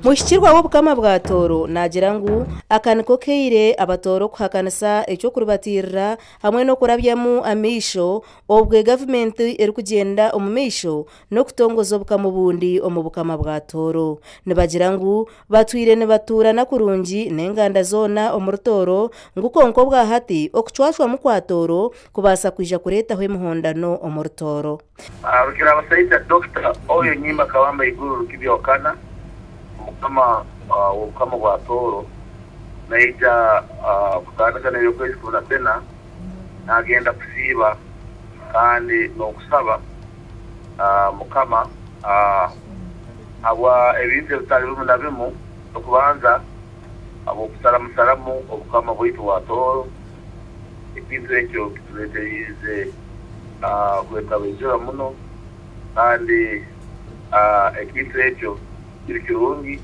Muhikirwa w'Obukama bwa Tooro naagira ngu aka niko kaire Abatooro kuhakanisa eky'okuribatiirira hamwe n'okurabyamu amaisho obwe gavumenti erikugyenda omu maisho n'okutongoza obukama obundi omu Bukama bwa Tooro. Nibagira ngu batwire nibatuurana kurungi n'enganda zoona omuri Tooro ngu kwonka obwahati okucwacwamu kwa Tooro kubaasa kwija kureetaho emihondano omuri Tooro. Rukirabasaija Dokita Oyo Nyimba Kabamba Iguru Rukibya Okana, Omukama w'Obukama bwa Tooro, naija kutandika n'eby'okwezi kumi na bina nagenda kusiiba kandi n'okusaba Mukama habwa ebintu ebitari bimwe na bimu, okubanza habw'okusaramusaramu Obukama bwaitu bwa Tooro. Ekintu ekyo kitureetereize kwetabaijura muno kandi ekintu ekyo kiri kirungi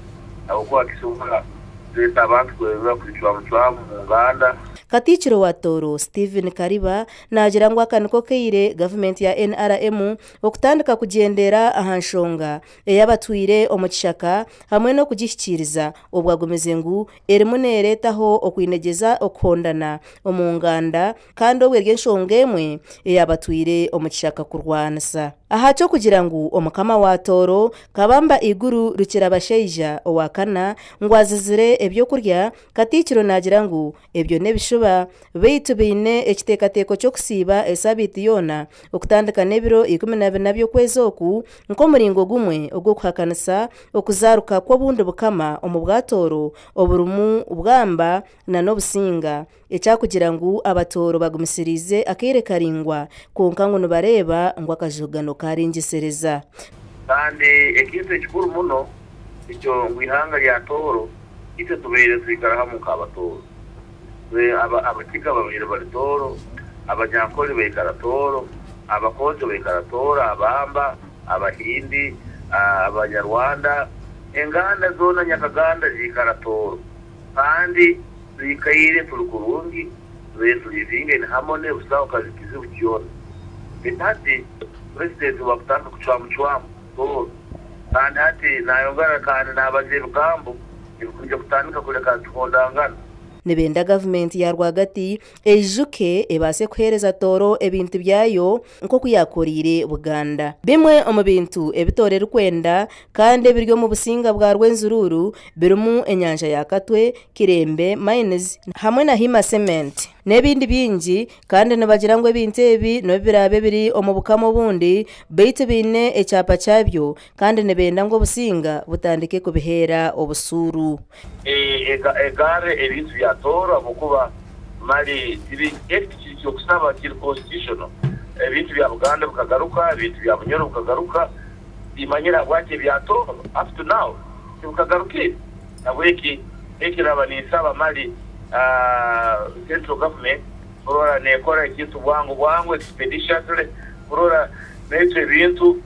ahabw'okuba kisobora kureeta abantu kwerura kwicwamucwamu omu nganda. Katiikiro wa Tooro, Stephen Kariba naagira ngu aka niko kaire gavumenti ya NRM okutandika kugyendera aha nshonga ey'abatwire omu kishaka hamwe n'okugihikiiriza obwo agumize ngu erimu neereetaho okwinegyeza okuhondana omu nganda kandi obwo eri enshonga emwe ey'abatwire omu kishaka kurwanisa. Aha ky'okugira ngu Omukama wa Tooro, Kabamba Iguru Rukirabashaija owa kana ngu azizire eby'okurya, Katiikiro naagira ngu ebyo n'ebishuba beitu baine ekiteekateeko ky'okusiiba esabiiti yoona okutandika n'ebiro 14 by'okwezi oku nk'omuringo gumwe ogw'okuhakanisa okuzaaruka kw'obundi bukama omu bwa Tooro oburimu Bwamba na n'Obusinga ekyakugira ngu Abatooro bagumisiriize akaire karaingwa kwonka ngu nibareeba ngu akajugano karingyesereza. Kandi ekintu ekikuru muno nikyo ngu eihanga rya Tooro itwe tubaire nitwikara hamwe nk'Abatooro. Abakiga babaire bari Tooro, Abanyankore baikara Tooro, Abakonjo baikara Tooro, Abamba, Abahindi, Abanyarwanda, enganda zoona nyakaganda ziikara Tooro. Kandi twikaire turi kurungi, tubaire turi livinga in harmony busaho kizibu kyona. Beitu hati Purezidenti obu akutandika kucwamucwamu Tooro, kandi hati nayongera kandi nabaza ebigambo ebikwija kutandika kureka nituhondangana. Nibenda gavumenti ya rwagati eijuke ebaase kuheereza Tooro ebintu byayo nk'oku yaakoreire Buganda. Bimwe omu bintu ebi Tooro erikwenda kandi ebiri omu businga bwa Rwenzururu birimu enyanja ya Katwe, Kirembe Mines hamwe na Hima Cement n'ebindi bingi kandi nibagira ngu ebintu ebi n'obu biraabe biri omu bukama obundi beitu biine ekyapa kyabyo kandi nibenda ngu obusinga butandike kubiheera obusuuru. Egarre ebintu bya Tooro ahabw'okuba mali eki tikiri ky'okusaba kiri constitutional. Ebintu bya Buganda bikagaruka, ebintu bya Bunyoro bikagaruka, timanyire ahabwaki ebya Tooro up to now tibikagarukire. Nahabweki eki naaba ninsaba mali central government kurora nekora ekintu bwangu bwangu expeditiously kurora naitwe ebintu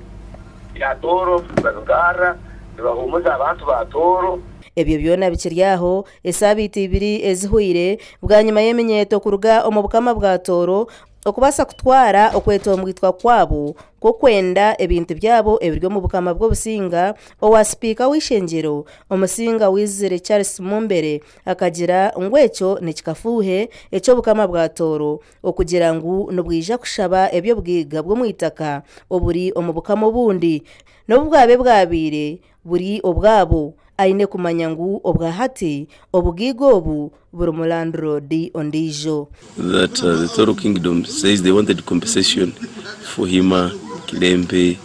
bya Tooro nibabigarra nibahuumuza abantu ba Tooro. Ebyo byona bikiri aho esaabiiti ibiri ezihweire bwanyima y'eminyeeto kuruga omu Bukama bwa Tooro okubaasa kutwara okwetombwitwa kwabo kw'okwenda ebintu byabo ebiri omu Bukama bw'Obusinga, owa Sipiika w'eishengyero, Omusinga Wizire Charles Mumbere akagira ngu ekyo nikikafuuhe eky'Obukama bwa Tooro okugira ngu nibwija kushaba eby'obugaiga bw'omu itaka oburi omu bukama obundi n'obu bwabe bwabaire buri obwabo aine kumanya ngu obwa hati obugaiga obu burimu landiroodi ondiijo. That the Toro Kingdom says they wanted compensation for Hima, Kilembe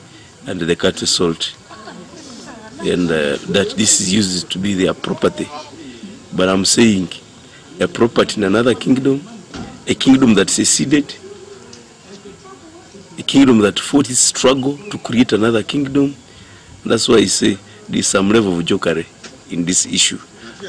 and the Katwe salt and that this is used to be their property. But I'm saying a property in another kingdom, a kingdom that seceded, a kingdom that fought its struggle to create another kingdom. That's why I say there's some level of jokery in this issue,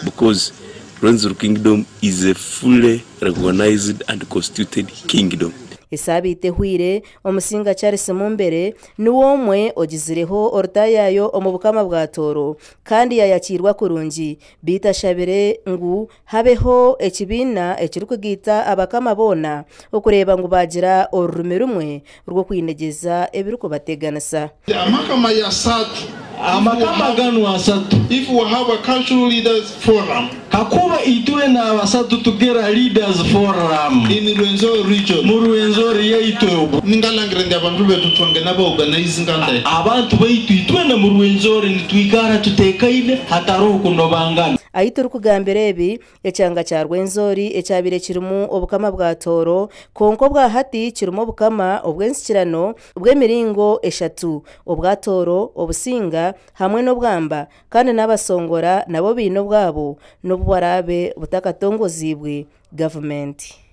because Rwenzururu Kingdom is a fully recognized and constituted kingdom. Esaabiiti ehweire, Omusinga Charles Mumbere niwe omwe ogizireho orutaayaayo omu Bukama bwa Tooro kandi yaayakiirwa kurungi beitu ashabire ngu habeho ekibiina ekirikugaita abakama boona okureeba ngu baagira orurimi rumwe rw'okwinegyeza ebirikubateganisa. Amakama ya Satu. Amakama ganu asatu. If we have a cultural leaders forum Kakuba itwe n'abasatu tugera leaders forum in Rwenzori region, mu Rwenzori yaitu obu. Ningalangira ndi abantu betu twange nabo organizing ande. Abantu baitu itwena mu Rwenzori nitwikara tutekaine hataroho kunobangana. Ahi turikugambira ebi, ekyanga kya Rwenzori ekyabaire kirimu obukama bwa Tooro kwonka obwa hati kirimu obukama obw'ensikirano bw'emiringo eshatu, obwa Tooro, Obusinga hamwe n'Obwamba kandi n'Abasongora nabo baine obwabo n'obu baraabe butakatongoziibwe gavumenti.